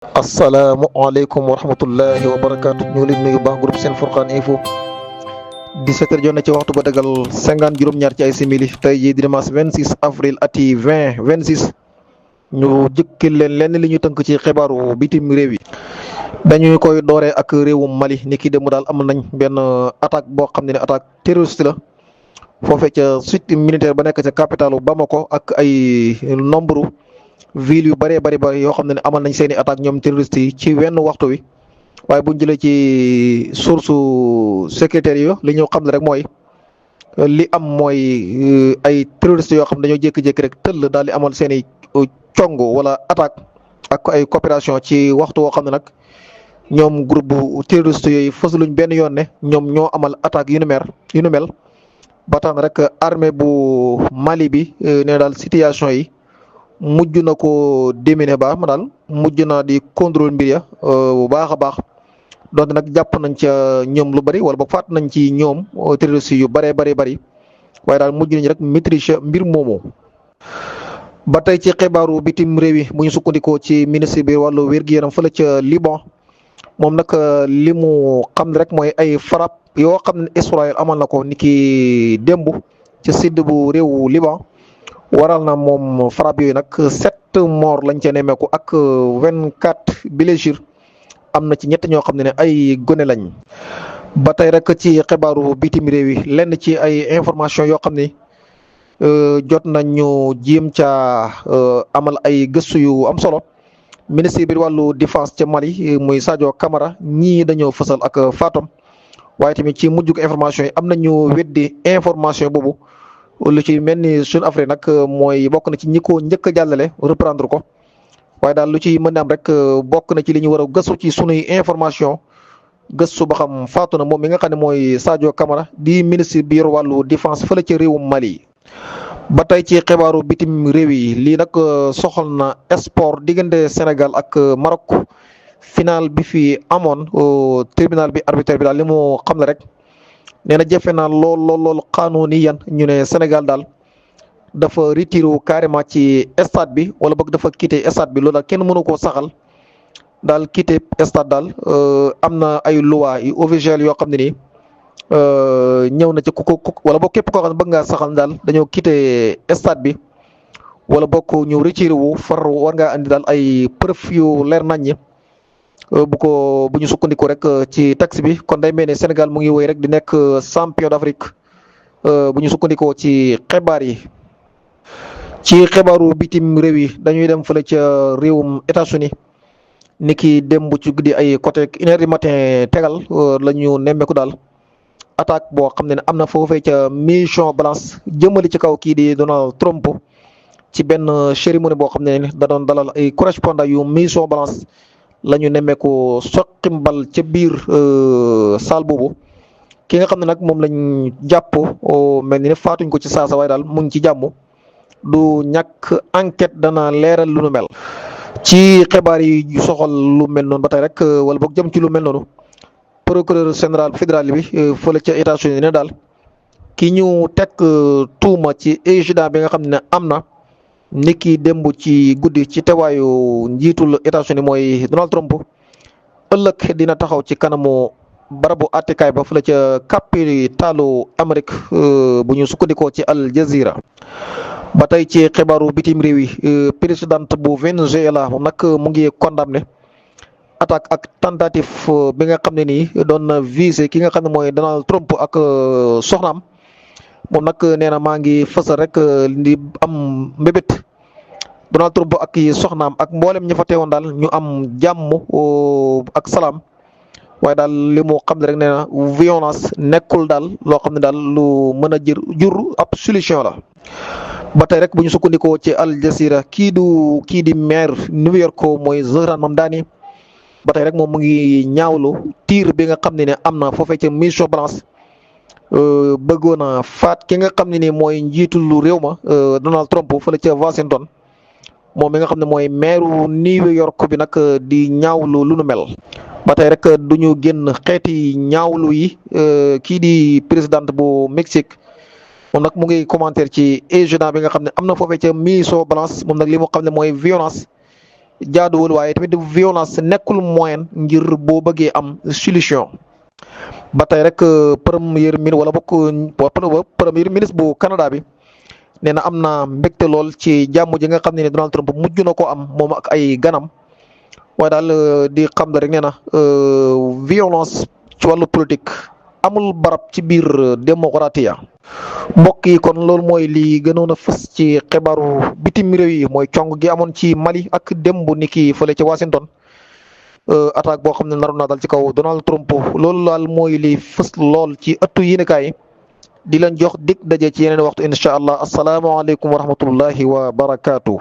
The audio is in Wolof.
asalaamaaleykum wa rahmatullahi wa barakaatu ñu ngi leen nuyu baax groupe Sen Fourqan Info 17h jot na ci waxtu ba dagal 50 juróom-ñaar ci ay simili tey jii di dimanche 26 avril ati 2026 ñu jëkkil leen lenn li ñu tënk ci xibaaru bitim réew yi. dañuy koy dooree ak réewum Mali ni ki dem daal am nañ benn attaque boo xam ne attaque terroriste la foofee ca site militaire ba nekk ca capitalu Bamako ak ay nombre ville yu bëree bëri yoo xam ne amal nañ seen i attaque ñoom terroristes yi ci wenn waxtu wi waaye buñ jëlee ci source sécuritaire yi li ñu xam ne rek mooy li am mooy ay terroristes yoo xam ne dañoo jékki-jékki rek tëll daal di amal seen i cong wala attaque ak ay coopération ci waxtu woo xam ne nag ñoom groupe bu terroriste yooyu fësaluñ benn yoon ne ñoom ñoo amal attaque yu nu mel ba tax na rek armée bu Mali bi ne daal situation yi mujj na ko déminé ba ma daal mujj naa di contrôle mbir ya bu baax a baax donte nag jàpp nañ ca ñoom lu bari wala boog faat nañ ci ñoom terroristes yu bëree bëri waaye daal mujj nañ rek maîtriser mbir moomu. ba tey ci xibaaru bitim réew yi bu ñu sukkandikoo ci ministre bi wàllu wér-gu-yaram fële ca Liban moom nag li mu xam ne rek mooy ay frappe yoo xam ne Israël amal na ko niki démb ci sud bu réewu Liban. waral na moom frappe yooyu nag 7 morts lañ ca nemmeeku ak 24 blessures am na ci ñett ñoo xam ne ay gone lañ. ba tey rek ci xibaaru bitim réew yi lenn ci ay information yoo xam ne jot nañu jéem ca amal ay gëstu yu am solo ministre bi wàllu défense ca Mali muy Sadio Camara ñii dañoo fësal ak fatom waaye tamit ci mujjug information yi am nañu weddi information boobu. lu ci mel ni Jeune Afrique nag mooy bokk na ci ñi ko njëkk a jàllale reprendre ko waaye daal lu ci mën a am rek bokk na ci li ñu war a gëstu ci sunuy information gëstu ba xam faatu na moom mi nga xam ne mooy Sadio Camara di ministre bi yor wàllu défense fële ci réewum Mali. ba tey ci xibaaru bitim réew yi lii nag soxal na sport diggante Sénégal ak Maroc final bi fi amoon tribunal bi arbitre bi daal li mu xam ne rek. nee na jafe naa lool xanuuni yan ñu ne Sénégal daal dafa retiré wu carrément ci stade bi wala boog dafa quitté stade bi loolu daal kenn mënu koo saxal daal quitté stade daal am na ay loi yu officiel yoo xam ne nii ñëw na ci ku wala boog képp koo xam ne bëgg ngaa saxal daal dañoo quitté stade bi wala boog ñu retiré wu war ngaa andi daal ay preuve yu leer naññi. bu ñu sukkandiku rek ci taxe bi kon day mel ne Sénégal mu ngi woy rek di nekk champion d'Afrique bu ñu sukkandikoo ci xibaar yi. ci xibaaru bitim réew yi dañuy dem fële ca réewum États-Unis ni ki démb ci guddi ay côté 1h du matin tegal la ñu nemmeeku daal attaque boo xam ne am na foofee ca Maison Blanche jëmali ci kaw kii di Donald Trump ci benn cérémonie boo xam ne da doon dalal ay correspondant yu Maison Blanche. la ñu nemmeeku soqimbal ca biir saal boobu ki nga xam ne nag moom lañ jàpp mel ni ne faatuñ ko ci saasa waaye daal mu ngi ci jàmm du ñàkk enquête dana leeral lu nu mel. ci xibaar yi soxal lu mel noonu ba tey rek wala boog jëm ci lu mel noonu procureur général fédéral bi fële ca États-Unis ne daal ki ñu teg tuuma ci incident bi nga xam ne am na. niki démb ci guddi ci teewaayu njiitul États-Unis mooy Donald Trump ëllëg dina taxaw ci kanamu barabu àttekaay ba fële ca capitalu Amérique bu ñu sukkandikoo ci Al Jazeera. ba tey ci xibaaru bitim réew yi présidente bu Venezuela moom nag mu ngi condamné attaque ak tentative bi nga xam ne nii doon na visé ki nga xam ne mooy Donald Trump ak soxnaam. moom nag nee na maa ngi fësal rek li am mbébét Donald Trump ak soxnaam ak mboolem ña fa teewoon daal ñu am jàmm ak salaam waaye daal li mu xam ne rek nee na violence nekkul daal loo xam ne daal lu mën a jur ab solution la. ba tey rek bu ñu sukkandikoo ci Al Jazeera kii di maire New York mooy Zohran Mamdani ba tey rek moom mu ngi ñaawlu tiir bi nga xam ne am na foofee ca Maison Blanche. bëggoon a faat ki nga xam ne ni mooy njiitul réew ma Donald Trump fële ca Washington moom mi nga xam ne mooy maire New York bi nag di ñaawlu lu nu mel. ba tey rek du ñu génn xeeti ñaawlu yi kii di présidente bu Mexique moom nag mu ngi commentaire ci incident bi nga xam ne am na foofee ca Maison Blanche moom nag li mu xam ne mooy violence jaaduwul waaye tamit violence nekkul moyen ngir boo bëggee am solution. ba tey rek premier ministre wala bokk premier ministre bu Canada bi nee na am na mbégte lool ci jàmm ji nga xam ne Donald Trump mujj na ko am moom ak ay ganam waaye daal di xam rek nee na violence ci wàllu politique amul barab ci biir démocratie. mbokk yi kon loolu mooy li gënoon a fës ci xibaaru bitim réew yi mooy cong gi amoon ci Mali ak démb ni ki fële ci Washington attaque boo xam ne naroon naa dal ci kaw Donald Trump loolu daal mooy li fës lool ci ëttu yéenekaay di leen jox dig daje ci yeneen waxtu incha allah asalaamaaleykum wa rahmatullahi wa barakaatu.